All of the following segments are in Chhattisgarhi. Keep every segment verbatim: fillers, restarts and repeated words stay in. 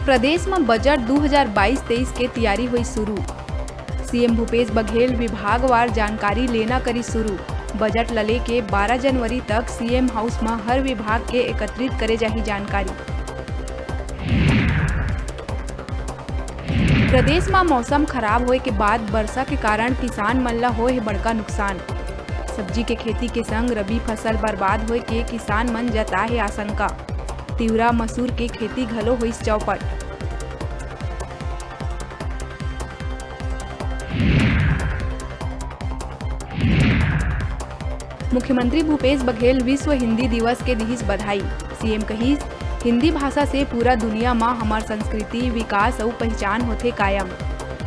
प्रदेश म बजट दू हजार बाईस तेईस के तियारी होई शुरू। सीएम भूपेश बघेल विभागवार जानकारी लेना करी शुरू। बजट ल लेके बारह जनवरी तक सीएम हाउस म हर विभाग के एकत्रित करे जाही जानकारी। प्रदेश म मौसम खराब होए के बाद बरसा के कारण किसान मन ल होए हे बड़का नुकसान। सब्जी के खेती के संग रबी फसल बर्बाद होए के किसान मन जताए हे आशंका। तिवरा मसूर के खेती घलो होइस चौपट। मुख्यमंत्री भूपेश बघेल विश्व हिंदी दिवस के दिहिस बधाई। सीएम कहिस, हिंदी भाषा से पूरा दुनिया म हमर संस्कृति, विकास अउ पहिचान होथे कायम।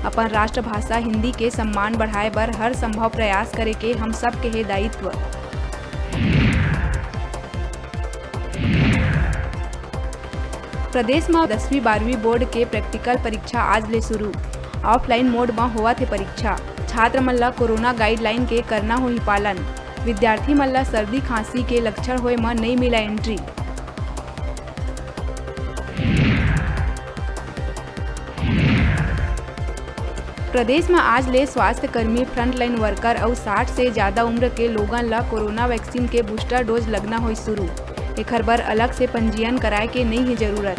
अपन राष्ट्रभाषा हिंदी के सम्मान बढ़ाए बर हर संभव प्रयास करे के हम सब के हे दायित्व। प्रदेश म दसवीं बारहवीं बोर्ड के प्रैक्टिकल परीक्षा आज ले शुरू। ऑफलाइन मोड म होवत हे परीक्षा। छात्र मन ल कोरोना गाइडलाइन के करना होही पालन। विद्यार्थी मन ल सर्दी खांसी के लक्षण होए म नइ मिला एंट्री। प्रदेश म आज ले स्वास्थ्य कर्मी, फ्रंटलाइन वर्कर अउ साठ से जादा उम्र के लोगन ल कोरोना वैक्सीन के बूस्टर डोज लगना होइस शुरू। एखर बर अलग से पंजीयन कराए के नइ हे जरूरत।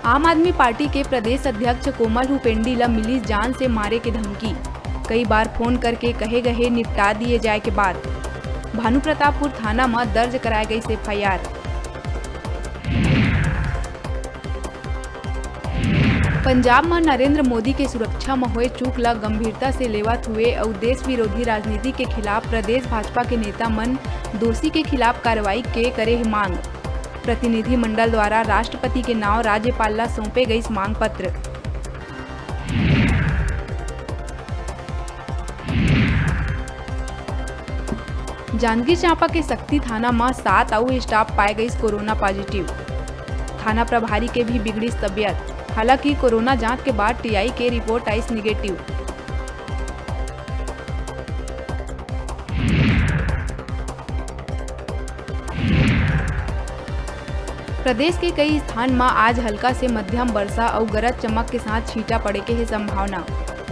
आम आदमी पार्टी के प्रदेश अध्यक्ष कोमल हुपेंडी ल मिलिस जान से मारे के धमकी। कई बार फोन करके कहे गए हे निपटा दिए जाए के बात। भानुप्रतापपुर थाना म दर्ज कराए गइस एफआईआर। पंजाब म नरेंद्र मोदी के सुरक्षा म होए चूक ल गंभीरता से लेवत हुए अउ देश विरोधी राजनीति के खिलाफ प्रदेश भाजपा के नेता मन दोषी के खिलाफ कार्रवाई के करे हे मांग। प्रतिनिधिमंडल द्वारा राष्ट्रपति के नांव राज्यपाल ला सौंपे गइस मांग पत्र। जांजगीर चांपा के सक्ती थाना म सात अउ स्टाफ पाए गइस कोरोना पॉजिटिव। थाना प्रभारी के भी बिगड़िस तबियत, हालांकि कोरोना जांच के बाद टीआई के रिपोर्ट आइस निगेटिव। प्रदेश के कई स्थान म आज हल्का से मध्यम वर्षा अउ गरज चमक के साथ छींटा पड़े के हे संभावना।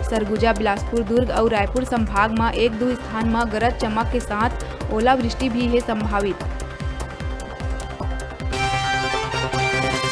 सरगुजा, बिलासपुर, दुर्ग अउ रायपुर संभाग म एक दू स्थान म गरज चमक के साथ ओलावृष्टि भी हे संभावित।